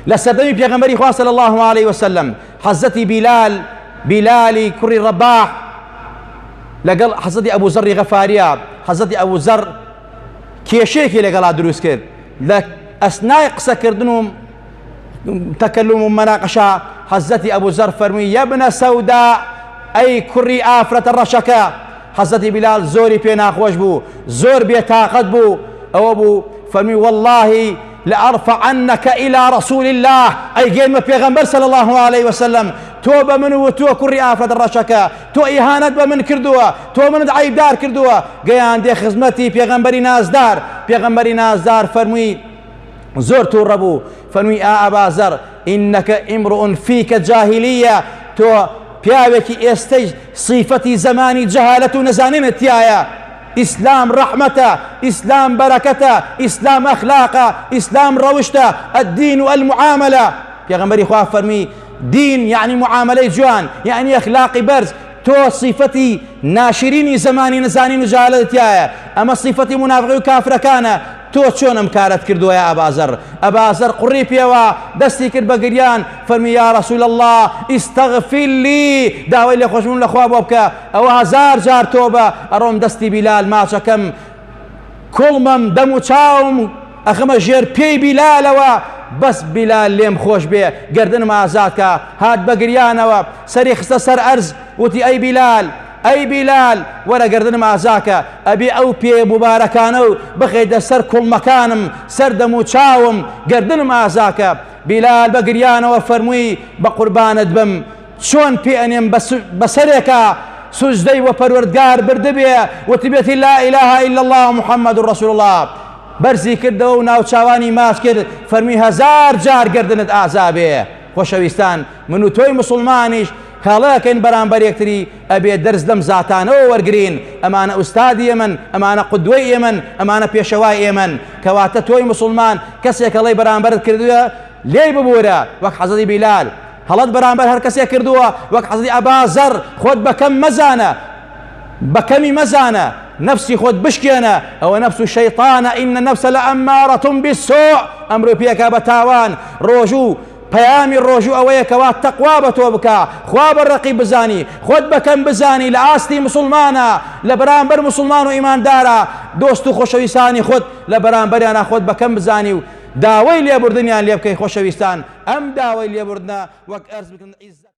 لە سەردەمی پێغەمبەری خوا صلی الله علیه وسلم حەزرەتی بیلال بیلالی کوڕی ڕەباح لەگەڵ حەزرەتی ئەبوو زەڕی غەفاریە حەزرەتی ئەبوو زەڕ کێشەیەکی لەگەڵا دروست کرد لە ئەسنای قسەکردن و تەکەلوم و مەناقەشە حەزرەتی ئەبوو زەڕ فەرمووی یەبنە سەودا ئەی کوڕی ئافرەتە ڕەشەکە حەزرەتی بیلال زۆری پێ ناخۆش بوو زۆر بێتاقەت بوو ئەوە بوو فەرمی واللهی لأرفعنك إلى رسول الله ئەی گەیمە پێغەمبەر صلی الله عليه وسلم تۆ بە من وتووە کوڕی ئافرەت ڕەشەکە تۆ ئیهانەت بە من کردووە تۆ منت عەیبدار کردووە گەیاندێ خزمەتی پێغەمبەری نازدار پێغەمبەری نازدار فەرمووی زۆر تووڕە بوو فەرمووی ئا ئەبازەر ئینەکە ئیمڕئ فیکە جاهلیە تۆ پیاوێکی ئێستەی سیفەتی زەمانی جەهالەت و نەزانینت تیایە ئیسلام ڕەحمەتە ئیسلام بەرەکەتە ئیسلام ئەخلاقە ئیسلام ڕەوشتە الدین المعاملە پێغەمبەری خوا فەرمی دین یعنی معاملەی جوان یعنی ئەخلاقی بەرز تۆ سیفەتی ناشرینی زەمانی نەزانین و جەهالەتت تیایە ئەمە سیفەتی مونافقی و کافرەکانە تۆ چۆن ئەم کارەت کردووە یا ئەبازەر ئەبازەر قوڕی پێوە دەستی کرد بە گریان فەرمی یا رسول اللە استغفر لی داوای لێخۆشبوون لە خوا بۆ بکە ئەوە هەزار جار تۆبە ئەڕۆم دەستی بیلال ماچەکەم کوڵمم دەم و چاوم ئەخەمە ژێر پێی بیلالەوە بەس بیلال لێم خۆش بێ گردنم ئازاد کە هات بە گریانەوە سەری خستە سەر ئەرز وتی ئەی بیلال ئەی بیلال وەرە گەردنم ئازاکە ئەبێ ئەو پێ موبارەکانە و بخەیتە سەر کوڵمەکانم سەر دەم و چاوم گەردنم ئازاکە بیلال بە گریانەوە فەرمووی بە قوربانت بم چۆن پێ ئەنێم بەسەرێکا سوجدەی وە پەروەردگار بردبێ وتبێتی لا إله إلا الله محمد رسول الله بەرزی کردەوە و ناوچاوانی ماچ کرد فەرمی هەزار جار گردنت ئازابێ خۆشەویستان من و تۆی مسلمانیش هەڵەکەین بەرامبەر یەکتری ئەبێ دەرس لەم زاتانەوە وەرگرین ئەمانە ئوستادی ئێمەن ئەمانە قودوەی ئێمەن ئەمانە پێشەوای ئێمەن کەواتە تۆی مسلمان کەسێک هەڵەی بەرامبەرت کردووە لێی ببورە وەک حەزرەتی بیلال هەڵەت بەرامبەر هەر کەسێک کردووە وەک حەزرەتی ئەبا زەر خۆت بەکەم مەزانە بەکەمی مەزانە نفسی خۆت بشکێنە ئەوە نفس و شەیطانە إن النفس لأمارة بالسوء ئەمرۆ پێکا بە تاوان ڕۆژوو پەیامی ڕۆژوو ئەوەیە کەوا تەقوا بە تۆ بکا، خوا بە ڕەقیب بزانی، خۆت بە کەم بزانی لە ئاستی موسڵمانا، لە بەرامبەر موسڵمان و ئیماندارا، دۆست و خۆشەویستانی خۆت لە بەرامبەریانا خۆت بە کەم بزانی و داوای لێبوردنیان لێ بکەی خۆشەویستان ئەم داوای لێبوردنە وەک ئەرز بکردن عیزە.